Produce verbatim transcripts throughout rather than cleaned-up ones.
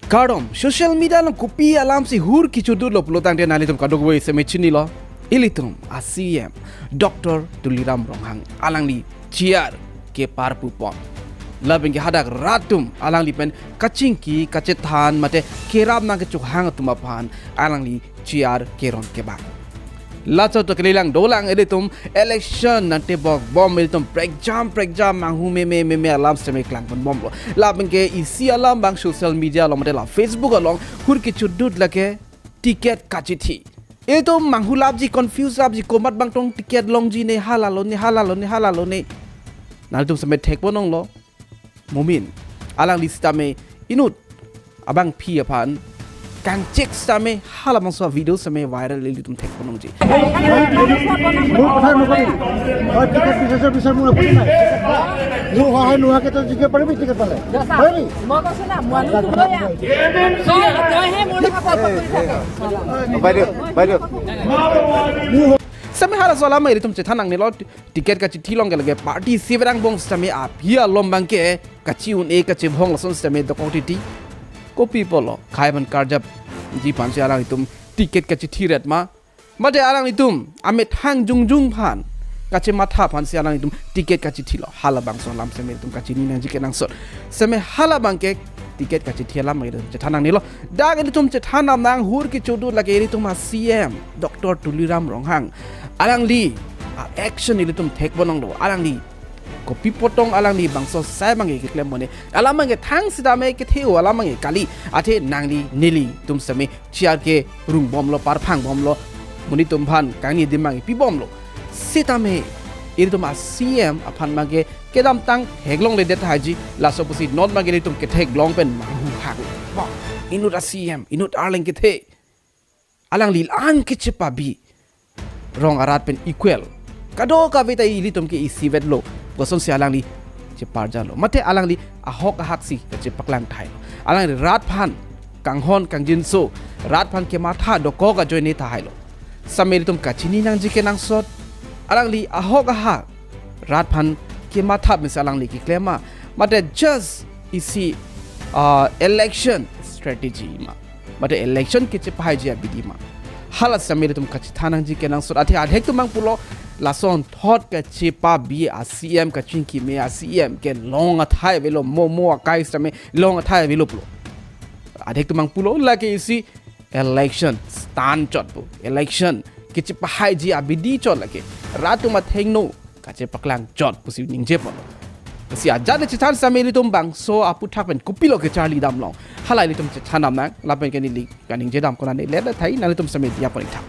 Kardom, social media along kopi alam si hur kichudut lo pulo tangte nanglitum kadokave seme chinilo. Ilitum a C M Doctor Tuliram Ronghang alangli chair keparpupon. Lapen ke hadak rat atum alangli pen kachingki kachethan mate kerap nangkechohang atum aphan alangli chair keron kebang. Laso atum kalilang dolang ilitum election nangtebok bom ilitum prekjam prekjam manghu meme meme alam seme klangpon bomlo. Lapen ke isi alam abang social media along mate la Facebook along hur kichudut lake ticket kachithi. Ilitum manghu lapji, confuse lapji, komat abang tong ticket longji ne, hala lone, hala lone, hala lone. Nanglitum seme thekpon longlo. Momin, alangli sitame inut abangpi aphan kangchek sitame halabangso video sitame viral ilitum thekpon longji. মোৰ কথা নুশুনি। তই টিকেট বিচাৰিছ, বিচাৰ, মোৰ আপত্তি নাই। মোৰ সহায় নোহোৱাকে তই জিকিব পাৰিবি টিকেট পালে? পাৰিবি? মই কৈছো না, মানুহ দুবৰীয়া। তই, তইহে মোৰ লগত তৰ্ক কৰি থাক। বাইদেউ, বাইদেউ। Sitame halaso alam ilitum chethan nangnelo, ticket kachithi along ke lake party siverang bong sitame aphi alom abang ke kachi-un-e kachebhong lason sitame dokok titi. Kopi apotlo, khei aphan karjapji aphan si alanglitum ticket kachithi ret ma? Mate alanglitum amethang jongjong aphan kachematha aphan si alanglitum ticket kachithilo? Halabangso alam sitame ilitum kachini nangji kenangsot. Sitame hala abang ke ticket kachithi alam ilitum chethan nangnelo. Dak ilitum chethan nang hur kichudut lake ilitum a C M Doctor Tuliram Ronghang. Alangli a-action ilitum thekpon longlo. Alangli kopi apot tong alangli bangso asai abang ke keklem mone. Alam abang ke thang sitame kethe-o alam abang ke kali. Athe nangli nelitum sitame chair kerung bomlo, parphang bomlo. Monit atum aphan kangni adim abang pi bomlo. Sitame ilitum a C M aphan abang ke kedamtang theklongledet tahai ji, laso pusi non abang ke ilitum ketheklong pen manghu hak. Bah, inut a C M, inut arleng kethe. Alangli an kechepabi rong arat pen equal. Kadokave ta ilitum ke isivetlo puson si alangli cheparjalo. Mate alangli ahok ahak si kachepaklang thailo. Alangli rat aphan kanghon kangjinso, rat aphan kematha dokok ajoine thailo. Sitame ilitum kachini nangji kenangsot. Alangli ahok ahak rat aphan kematha pensi alangli keklem ma? Mate just isi, ah, election strategy ma? Mate election kechepahaiji abidi ma? Hala sitame ilitum kachethan nangji kenangsot. Athe adhek atum abang pulo, lason thot kachepabi a C M kachingki me a C M ke long athai avelo, mo mo akai sitame long athai avelo pulo. Adhek atum abang pulo lake isi election stunt chot pu. Election kechepahaiji abidi chot lake. Rat atum athengno kachepaklang chot pusi ningje ponlo. Si ajat le chethan sitame ilitum bangso aphuthak pen kopilo kecharli damlong, hala ilitum chethan dam nang. Lapen ke neli kaningje dam konane le thai, nanglitum sitame diya pon ik tha.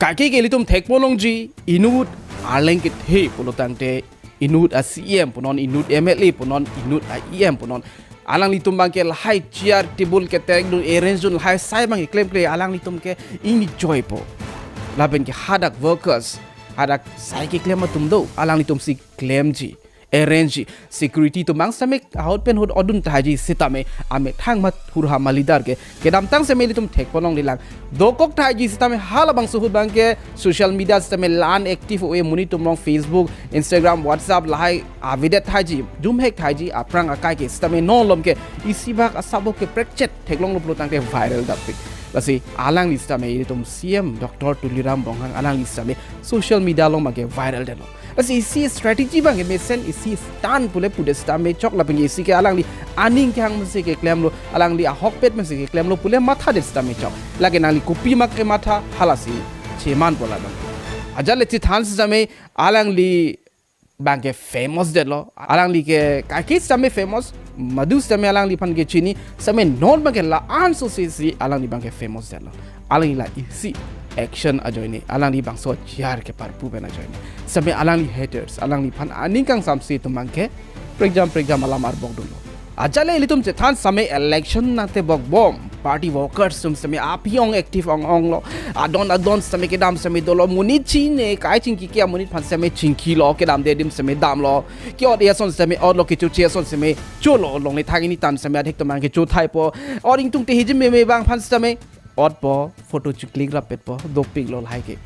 Kaki ke ilitum thekpon longji, inut arleng kethe pulo tangte inut a C M punon, inut M L A punon, inut a E M punon, alanglitum abang ke lahai chair table keterek dun, arrange dun, lahai asai abang ke klemkle, alanglitum ke enjoy po. Lapen ke hadak workers, hadak asai keklem atum do, alanglitum si klemji, arrange ji, security atum abang sitame ahut pen ahut odun tahai ji sitame amethang mat hurha ma leader ke kedamtang sitame ilitum thekpon longlelang. Dokok tahai ji sitame halabangso ahut abang ke social media sitame la-an active ave, monit atum along Facebook, Instagram, WhatsApp lahai avedet tahai ji, jumhek tahai ji, aphrang akai ke sitame non malom ke isi bak asabok ke prekchet theklonglo pulo tangte viral dapik. Lasi alangli sitame ilitum C M Doctor Tuliram Ronghang alangli sitame social media along abang ke viral detlo. Lasi isi strategy abang ke mesen, isi stunt pule pudet sitame chok, lapen isi ke alangli aning kehang pensi keklemlo, alangli ahokpet pensi keklemlo pule mathadet sitame chok. Lake nangli kopi ma kematha, halasi cheman po labang. Ajat le chethan sitame alangli abang ke famous detlo. Alangli ke kaki sitame famous, madu sitame alangliphan kechini, sitame non abang ke la-an so si si alangli abang ke famous detlo. Alangli la isi action ajoine, alangli bangso chair keparpu pen ajoine, sitame alangli haters, alangliphan aning kangsamse atum abang ke prekjam prekjam alam arbok dunlo. Ajat le ilitum chethan sitame election nangtebok bom, party workers atum sitame aphi ong active ong onglo. Adon adon sitame kedam sitame dolo, monit chine kai chingki ke amonit aphan sitame chingkilo, kedamde adim sitame damlo. Ke-ot ason sitame otlo, kechoche ason sitame cholo, longle thang ini tan sitame adhek atum abang kecho thai po. Or ingtung te hijim meme abang aphan sitame ot po, photo chiklik rapet po, dopiklo lahai ke.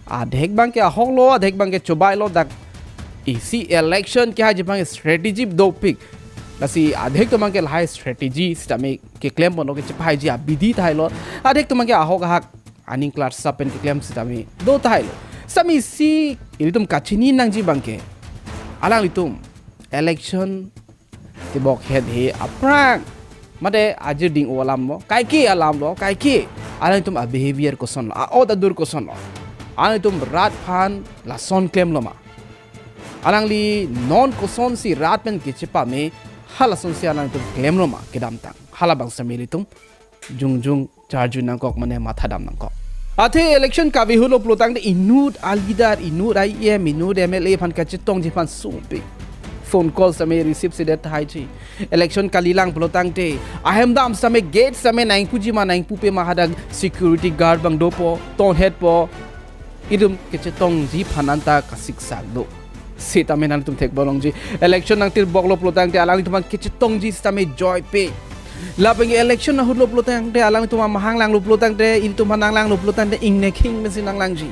Adhek abang ke ahoklo, adhek abang ke chobailo, dak isi election kehaiji abang strategy dopik. Lasi adhek atum abangke lahai strategy sitame keklem ponlo, kechepahaiji abidi tahai lo. Adhek atum abangke ahok ahak aning klarsap pen keklem sitame do tahai lo. Sitame isi ilitum kachini nangji abangke, alanglitum election tebok het he aphrang mate ajir ding-o alam lo, kaike alam lo, kaike, alanglitum abehavior koson lo, a-ot adur koson lo, alanglitum rat aphan lason klemlo ma, alangli non kosonsi rat pen kechepame, halasonsi alanglitum klemlo ma kedamtang, halabang sitame ilitum jongjung charju nangkok mane mathadam nangkok. Athe election kave ahut lo pulotangte inut a-leader, inut a-E M, inut M L A aphan kachetongji aphan sungpik phone call sitame receive sedet tahai ji. Election kalilang pulotangte ahem dam sitame gate sitame nangpuji ma nangpupe ma, hadak security guard abang dopo, tonhetpo, itum kachetongji aphan anta kasiksak do. Sitame nangtum thekponlongji. Election nangtirboklo pulotangte alanglitum aphan kachetongji sitame joipe. Lapen ke election ahut lo pulotangte, alanglitum amahang langlo pulotangte, ilitum aphan nanglanglo pulotangte, ingnek hing pensi nanglangji.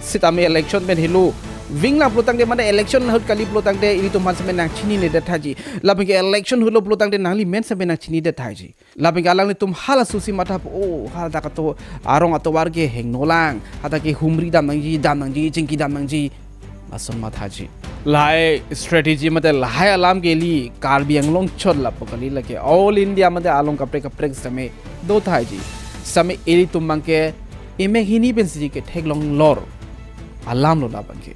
Sitame election pen helo vinglang pulotangte, mane election ahut kali pulotangte, ilitum aphan sitame nangchininedet tahai ji. Lapen ke election ahut lo pulotangte, nangli men sitame nangchinidet tahai ji. Lapen ke alanglitum halasosi mathapo, o, hadak ato arong atovar ke hingno lang, hadak ke humri dam nangji, dam nangji, chingki dam nangji, lason mathaji. Lahai strategy mate lahai alam ke ili Karbi Anglong chot lapu kali, lake all India mate along kaprek kaprek sitame do tahai ji. Sitame ilitum abangke emek hini pensi ketheklong lor alam lo labangke.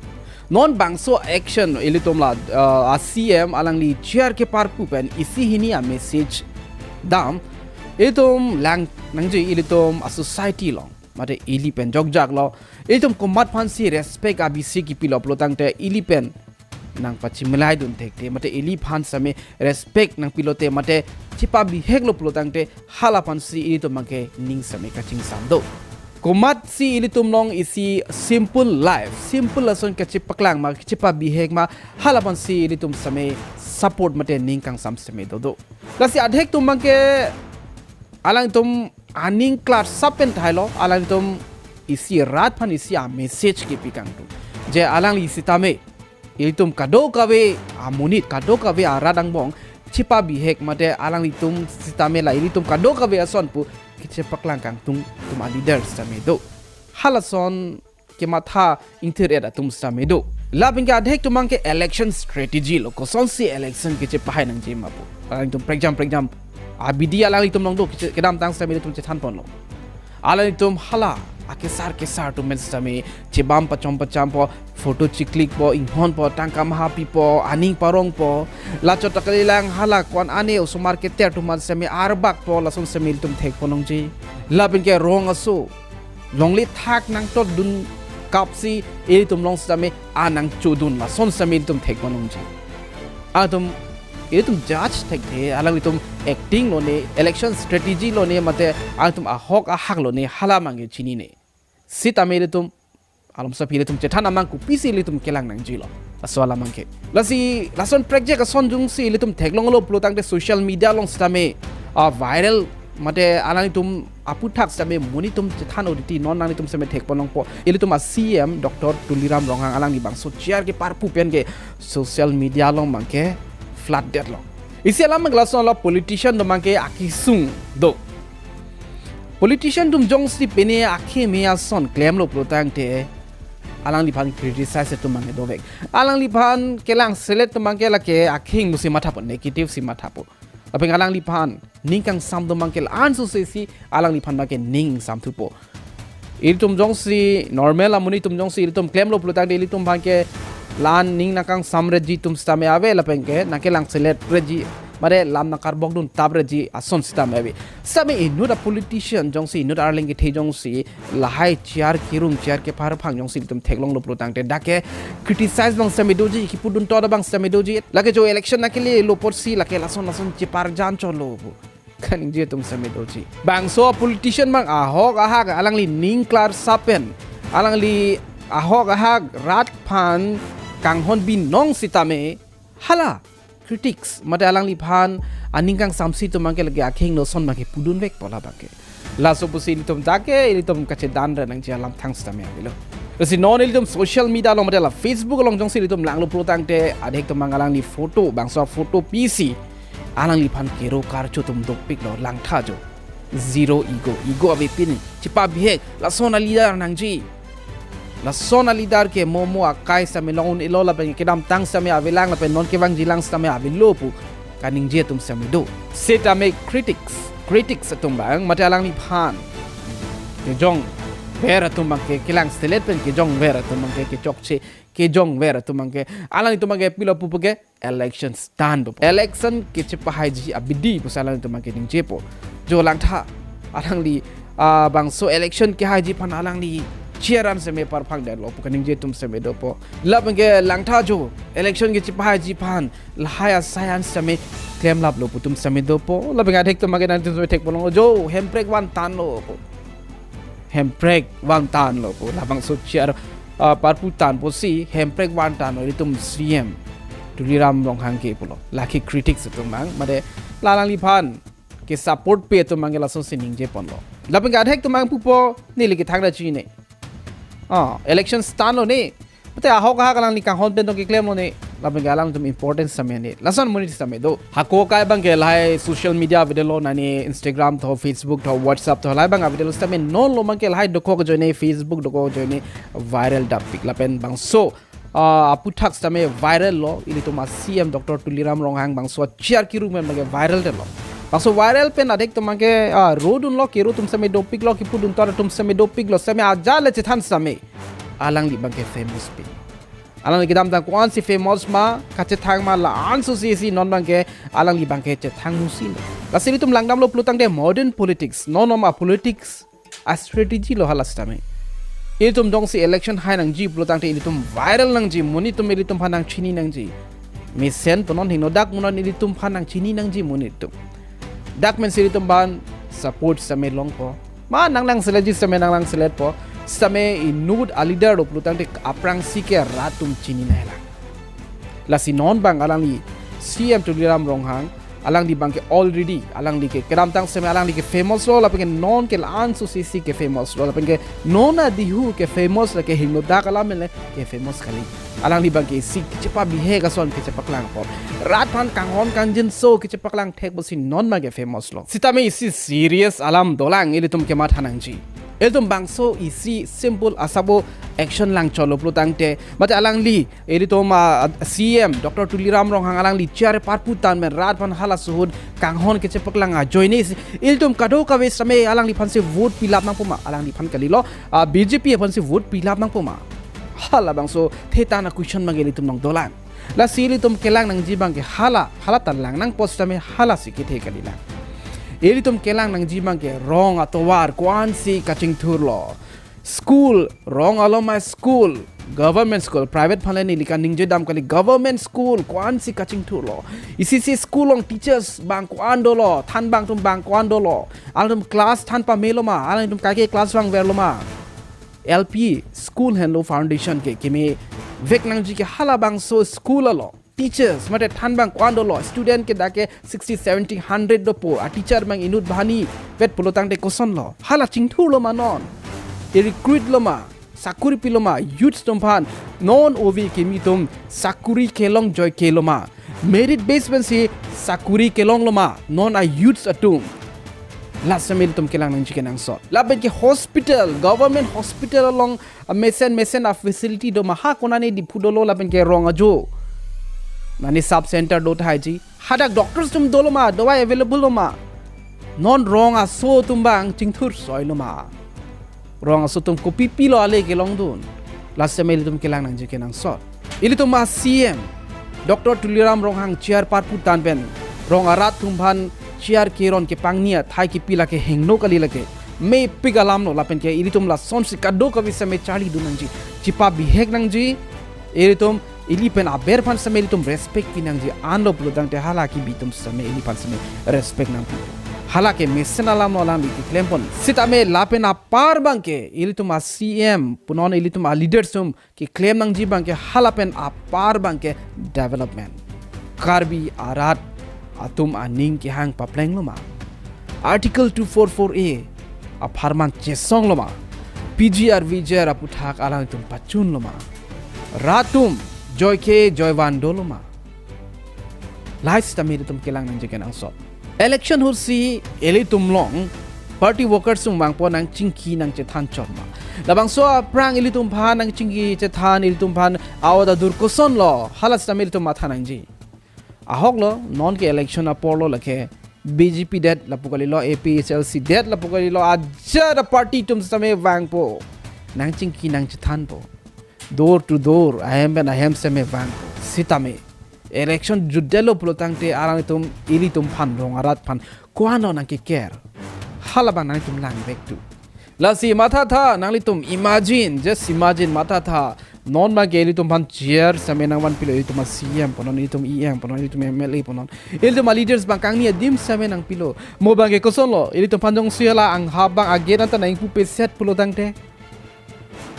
Non bangso action ilitum la, uh, a-C M alangli chair keparpu pen isi hini a-message dam, ilitum lang nangji, ilitum a-society along mate ili pen jokjak lo, ilitum komat aphansi respect abisi kipilo pulotangte, ili pen nangpachimilai dun thekte mate ili aphan sitame respect nangpilote mate chepabihek lo pulotangte, hala aphansi ilitum abangke ning sitame kachingsam do. Komatsi ilitum along isi simple life, simple lason kachepaklang ma, kachepabihek ma, hala aphansi ilitum sitame support mate ning kangsam sitame dodo. Lasi adhek atum abangke alangtum aning klarsap pen tahai lo, alangtum isi rat aphan isi a-message kipi kangtung. Je alangli sitame ilitum kadokave amonit, kadokave arat angbong chepabihek mate alanglitum sitame la ilitum kadokave ason pu kachepaklang kangtung atum a-leader sitame do. Halason kematha ingthir-et atum sitame do. Lapen ke adhek atum abangke election strategy lo, kosonsi election kachepahai nangji ma pu. Alangtum prekjam prekjam abidi alanglitum along do, keche-, kedamtang sitame ilitum chethanponlo. Alangtum hala akesar kesar atum pen sitame chebam pachom pacham po, photo chiklik po, inghon po, tangka mahapi po, aning parong po, lachot takalilang hala ko-an ane osomar keter atum aphan sitame arbak po, lason sitame ilitum thekponlongji. Lapen ke rong aso longle thak nangtotdun kapsi ilitum along sitame a nangchodun, lason sitame ilitum thekponlongji. Atum ilitum judge thekthe, alanglitum acting lone, election strategy lone mate atum ahok ahak lone, hala abangke chinine. Sitame ilitum alom sapi ilitum chethan amang kopisi ilitum kelang nangjilo, laso alam abangke. Lasi lason prekjak ason jongsi ilitum theklonglo pulotangte social media along sitame, ah, viral mate alanglitum aphuthak sitame monit atum chethan oriti non nanglitum sitame thekponlongpo. Ilitum a-C M Doctor Tuliram Ronghang alangli bangso chair keparpu pen ke social media along abangke flood detlo. Isi alam abangke lason lo, politician atum abangke akesung do. Politician atum jongsi pine akhei me ason klemlo pulotangte alangliphan criticize atum abangke dovek. Alangliphan kelangselet atum abangke lake akhei musi mathapo, negative si mathapo. Lapen alangliphan ning kangsam atum abangke la-an sose si alangliphan abangke ning samthupo. Ilitum jongsi normal amonit atum jongsi ilitum klemlo pulotangte ilitum abangke la-an ning nangkangsamretji atum sitame ave, lapen ke nangkelangseletretji mate lam nangkarbokdun tapreji ason sitame ave. Sitame inut a-politician jongsi, inut arleng kethe jongsi lahai chair kerung, chair kepar aphan jongsi ilitum theklonglo pulotangte dak ke criticize abang sitame doji, kipudun tot abang sitame doji. Lake jo election nangkelelo apotsi lake lason lason cheparjan cholo pu kaningje atum sitame doji. Bangso politician abang ahok ahak alangli ning klarsap pen, alangli ahok ahak rat aphan kanghon binong sitame hala critics mate alangliphan aning kangsamsi atum abangke lake akhei no ason abangke pudunvekpo labangke. Laso pusi ilitum dak ke ilitum kachedanre nangji alam thang sitame avelo. Lasi non ilitum social media along mate la Facebook along jongsi ilitum langlo pulotangte adhek atum abang alangli photo, bangso photo pisi alangliphan kero karcho atum dopiklo, langtha jo. Zero ego, ego avepin, chepabihek, lason a-leader nangji. Lason a-leader ke mo mo akai sitame long un-elo lapen kedamtang sitame avelang lapen non kevangjilang sitame avelo pu kaningje atum sitame do. Sitame critics, critics atum abang mate alangliphan kejongver atum abangke kelangselet pen kejongver atum abangke kechokche, kejongver atum abangke, alanglitum abangke pilo pupo ke election stunt pupo. Election kechepahaiji abidi pusi alanglitum abangke ningjepo. Jo langtha, alangli, ah, bangso election kehaiji aphan alangli chair an sitame parphangdetlo pu kaningje atum sitame dopo. Lapen ke langtha jo, election kechepahaiji aphan lahai asai an sitame klemlaplo pu atum sitame dopo. Lapen ke adhek atum abangke nangtum sitame thekponlonglo jo, hemprek vantanlo pu. Hemprek vantanlo pu. Labangso chair, ah, parputan pusi hemprek vantanlo ilitum C M Tuliram Ronghang ke pulo. Lake critics atum abang, mate la alangliphan kesupport-pe atum abangke lasonsi ningjeponlo. Lapen ke adhek atum abang pupo, neli kethang ra chinine. Ah, election stunt-lo ne. Mate ahok ahak alangli kanghon pen tong keklemlo ne. Lapen ke alangtum importance sitame ne. Lason amonit sitame do. Hako akai abangke lahai social media avedetlo, nani Instagram tho, Facebook tho, WhatsApp tho, lahai abang avedetlo sitame nonlo abangke lahai dokok ajoine, Facebook dokok ajoine viral dappik. Lapen bangso, ah, aphuthak sitame viral lo, ilitum a-C M Doctor Tuliram Ronghang bangso chair keru pen abangke viral detlo. Bangso viral pen adhek atum abangke, ah, rodunlo, kero atum sitame dopiklo, kipudun tor atum sitame dopiklo, sitame ajat le chethan sitame alangli abangke famous pi. Alangli kedamtang ko-ansi famous ma, kachethang ma, la-an susi si non abangke alangli abangke chethang musi lo. Lasi ilitum langdamlo pulotangte modern politics, non non a-politics a-strategy lo hala sitame. Ilitum jongsi election hai nangji pulotangte ilitum viral nangji, monit atum ilitum aphan nangchini nangji. Mesen pu non hingno, dak mo non ilitum aphan nangchini nangji monit atum. Dak mensi ilitum abang support sitame longpo. Ma nanglangseletji sitame nanglangseletpo. Sitame inut a-leader lo pulotangte aphrangsi ke rat atum chini nangjilang. Lasi non abang alangli C M Tuliram Ronghang, alangli abangke already, alangli ke kedamtang sitame alangli ke famous lo, lapen ke non ke la-an susi si ke famous lo, lapen ke non adihu ke famous lake hingno dak alam le ke famous kali. Alangli abangke isi kechepabihek ason kechepaklang apot, rat aphan kanghon kangjinso kechepaklang thek pusi non abangke famous lo. Sitame isi serious alam dolang, ilitum kematha nangji. Ilitum bangso isi simple asabo action langchotlo pulotangte, mate alangli, ilitum, ah, C M Doctor Tuliram Ronghang alangli chair parputan pen rat aphan halaso ahut kanghon kechepaklang ajoine si ilitum kadokave sitame alangliphansi vote pilap nangpo ma, alangliphan kalilo, ah, B J P aphansi vote pilap nangpo ma? Halabangso thethan a-question abangke ilitum along dolang. Lasi ilitum kelang nangji abangke hala, hala ta lang nangpo sitame halasi kethe kalilang. Ilitum kelang nangji abangke rong atovar ko-ansi kachingthurlo. School, rong along ma school, government school, private aphan le neli kaningje dam kali, government school ko-ansi kachingthurlo. Isi isi school along teachers bang ko-an dolo, thanbang atum bang ko-an dolo. Alangtum class than pamelo ma, alangtum kaike class vangverlo ma. L P school henlo foundation ke kemevek nangji ke halabangso school along teachers mate thanbang ko-an dolo, student ke dak ke sixty, seventy, hundred dopo, a-teacher abang inut banghini vet pulotangte kosonlo? Hala chingthurlo ma non? I-recruit lo ma? Sakuri pilo ma youths atum aphan? Non ove kimi atum sakuri kelong joike lo ma? Merit base pensi sakuri kelonglo ma non a-youths atum? La sitame ilitum kelang nangji kenangsot. Lapen ke hospital, government hospital along, ah, mesen mesen a-facility do ma? Ha konane Diphu dolo lapen ke rong ajo, nani sub center do tahai ji. Hadak doctors atum dolo ma, dawai available lo ma? Non rong aso atum abang chingthur soilo ma? Rong aso atum kopi pilo ale kelongdun? La sitame ilitum kelang nangji kenangsot. Ilitum a-C M Doctor Tuliram Ronghang chair parputan pen rong arat atum aphan chair keron kepangni athai kipi lake hingno kali, lake mepik alam lo. Lapen ke ilitum lasonsi kadokave sitame charlidun nangji, chepabihek nangji. Ilitum ili pen aber aphan sitame ilitum respect pi nangji. Anlo pulotangte hala kebi atum sitame ili aphan sitame respect nangpi. Hala ke mesen alam lo alangli keklempon. Sitame lapen apar abangke ilitum a-C M pu non ilitum a-leaders atum keklem nangji abangke hala pen apar abangke development. Karbi arat atum aning kehang paplenglo ma? Article two four four A apharman chesonglo ma? P G R V G R aputhak alangtum pachun loma? Rat atum joike joivan doloma? Lahai sitame ilitum kelang nangji kenangsot. Election ahutsi ilitum along party workers atum vangpo nangchingki nangchethan chotma? Labangso aphrang ilitum aphan nangchingki chethan, ilitum aphan awat adur kosonlo, hala sitame ilitum matha nangji. Ahoklo, non ke election aporlo, lake B J P det lapu kalilo, A P H L C det lapu kalilo, ajat aparty atum sitame vangpo, nangchingki nangchethanpo, door to door, ahem pen ahem sitame vangpo. Sitame election jutdetlo pulo tangte alangtum, ilitum aphan, rong arat aphan ko-anlo nangkeker? Hala abang nangtum langvek tu. Lasi mathatha, nanglitum imagine, just imagine, mathatha. Non abangke ilitum aphan chair sitame nangvanpilo, ilitum a-C E M punon, ilitum E M punon, ilitum M L A punon, ilitum a-leaders abang kangni adim sitame nangpilo. Mo abangke kosonlo, ilitum aphan jongsi hala anghap abang a-gate anta nangpupe set pulo tangte,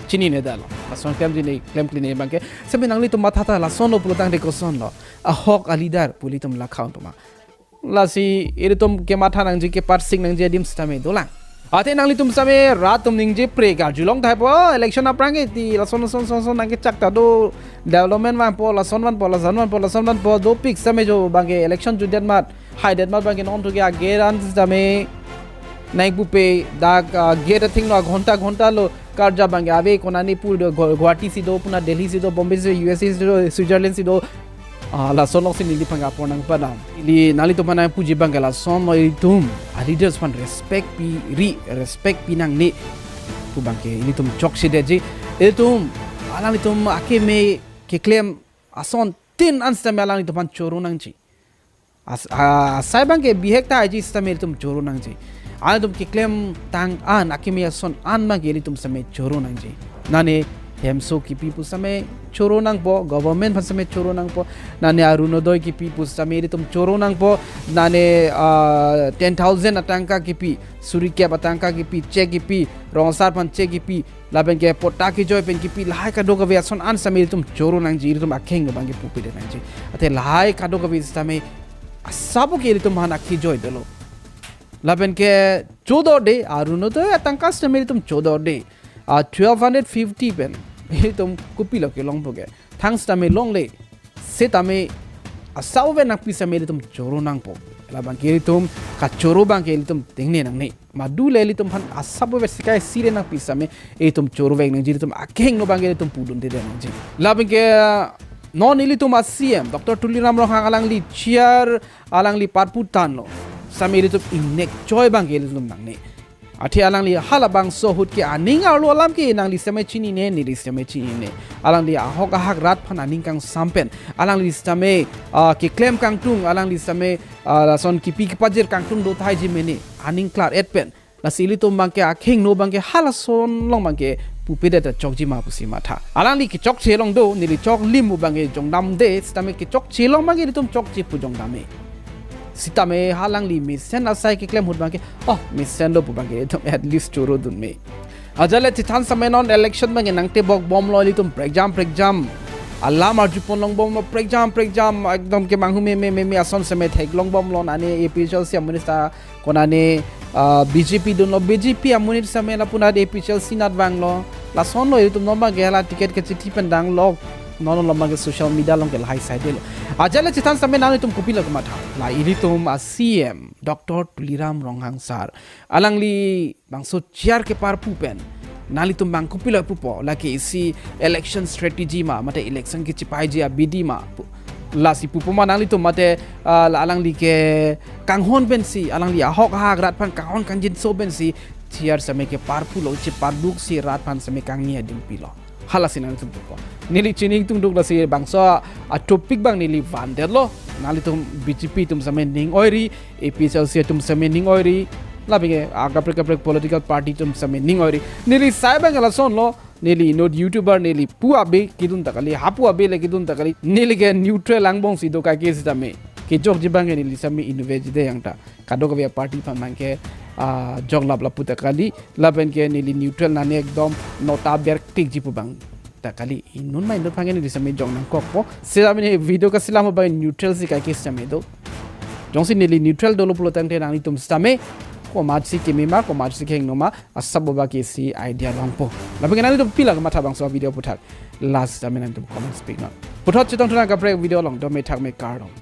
chininedetlo. Lason klemkline, klemkline abangke. Sitame nanglitum mathatha, lasonlo pulo tangte kosonlo? Ahok a-leader pu ilitum lakha untuma? Lasi ilitum kematha nangji, keparsing nangji adim sitame dolang. Athe nanglitum sitame rat atum ningje pre karjulong tahai po, election aphrang ke ti lason lason lason lason nangkechak ta do, development vanpo, lason vanpo, lason vanpo, lason vanpo, dopik sitame jo abangke election jutdet amat, haidet amat abangke non tuke a-gate an sitame nangpupe, dak, ah, gate athengno aghonta ghonta lo karja abangke ave, konane pu do, Gua-, Guwahati si do, puna Delhi si do, Bombay si do, U S A si do, Switzerland si do. Ah, lason alongsi neliphan apor nangpadam. Ili nanglitum aphan nangpuji abangke lasonlo, ilitum a-leaders aphan respect piri, respect pi nangne pu abangke ilitum chokchedetji. Ilitum, alanglitum akeme keklem asontin an sitame alanglitum aphan choro nangji. As-, a-, asai abangke bihek tahai ji sitame ilitum choro nangji. Alangtum keklemtang an, akeme ason an abangke ilitum sitame choro nangji. Nane hemso kipi pu sitame choro nangpo, government aphan sitame choro nangpo. Nane Orunodoi kipi pu sitame ilitum choro nangpo. Nane, ah, ten thousand atangka kipi, suri kep atangka kipi, cheque kipi, rong asar aphan cheque kipi, lapenke patta kejoi pen kipi, lahai kadokave ason an sitame ilitum choro nangji, ilitum akheng abangke pupedet nangji. Athe lahai kadokave sitame asap ke ilitum aphan akejoi dolo. Lapenke chodorde, Orunodoi atangka sitame ilitum chodorde. A twelve hundred fifty pen ilitum kopilo kelongpo ke? Thang sitame longle. Sitame asap ave nangpi sitame ilitum choro nangpo. Labangke ilitum kachoro abangke ilitum tengne nangne. Madule ilitum aphan asap ave sikai sire nangpi sitame ilitum chorovek nangji, ilitum akhengno abangke ilitum pudundedet nangji. Lapenke non ilitum a-C M Doctor Tuliram Ronghang alangli chair alangli parpu tanglo sitame ilitum ingnek choi abangke ilitum nangne. Athe alangli halabangso ahut ke aning arlo alam ke nangli sitame chinine, neli sitame chinine. Alangli ahok ahak rat aphan aning kangsam pen, alangli sitame, ah, keklem kangtung, alangli sitame, ah, lason kipi kepajir kangtung do tahai ji mene, aning klar-et pen. Lasi ilitum abangke akhengno abangke halason along abangke pupedet ta chokji ma pusi matha. Alangli kechokche along do, neli choklim pu abangke jongdamde, sitame kechokche along abangke ilitum chokche pu jongdam-e. Sitame alangli mesen asai keklem ahut abangke, oh, mesenlo pu abangke ilitum at least chorodun me. Ajat le chethan sitame non election abangke nangtebok bomlo, ilitum prekjam prekjam alam arjupon longbomlo, prekjam prekjam ekdom kemanghu meme meme ason sitame theklong bomlo, nane A P H L C amonit ta, konane, ah, B J P dunlo, B J P amonit sitame lapu nat A P H L C nat vanglo. Lasonlo ilitum non abangke hala ticket kechithi pen danglo, non lo abangke social media along ke lahai saidelo. Ajat le chethan sitame nanglitum kopilo kematha? La ilitum a-C M Doctor Tuliram Ronghang sir, alanglibangso chair keparpu pen nanglitum abang kopilo pupo? Lake isi election strategy ma, mate election kechipaiji abidi ma pu. Lasi pupo ma nanglitum, mate, ah, la alangli ke kanghon pensi, alangli ahok ahak rat aphan kanghon kangjinso pensi chair sitame keparpulo, cheparduksi rat aphan sitame kangni adim pilo? Halasi nanglitum pupo? Neli chini ingtungduk, lasi bangso a-topic abang neli vandetlo. Nanglitum B J P atum sitame ning oiri, A P H L C atum sitame ning oiri, lapenke akaprek kaprek political party atum sitame ning oiri. Neli sai abangke lasonlo, neli inut YouTuber, neli pu ave kedun ta kali, hapu ave le kedun ta kali. Neli ke neutral angbongsi do kaike sitame, kejokji abangke neli sitame inutvet jide yang ta. Kadokave party aphan abangke, ah, joklap lapu ta kali, lapenke neli neutral, nane ekdom nota berklikji pu abang ta kali. Inut ma inut aphan ke neli sitame jok nangkokpo. Sitame ne video kaselam abang neutral si kaike sitame do. Jongsi neli neutral dolo pulo tangte nanglitum sitame komatsi keme ma, komatsi kehingno ma, asap boba ke isi idea longpo. Lapen ke nanglitum pila kamatha bangso video aphuthak, last jamin nanglitum comments pinon. Puthot chetongthu nang kaprek video along, dome thakme kardom.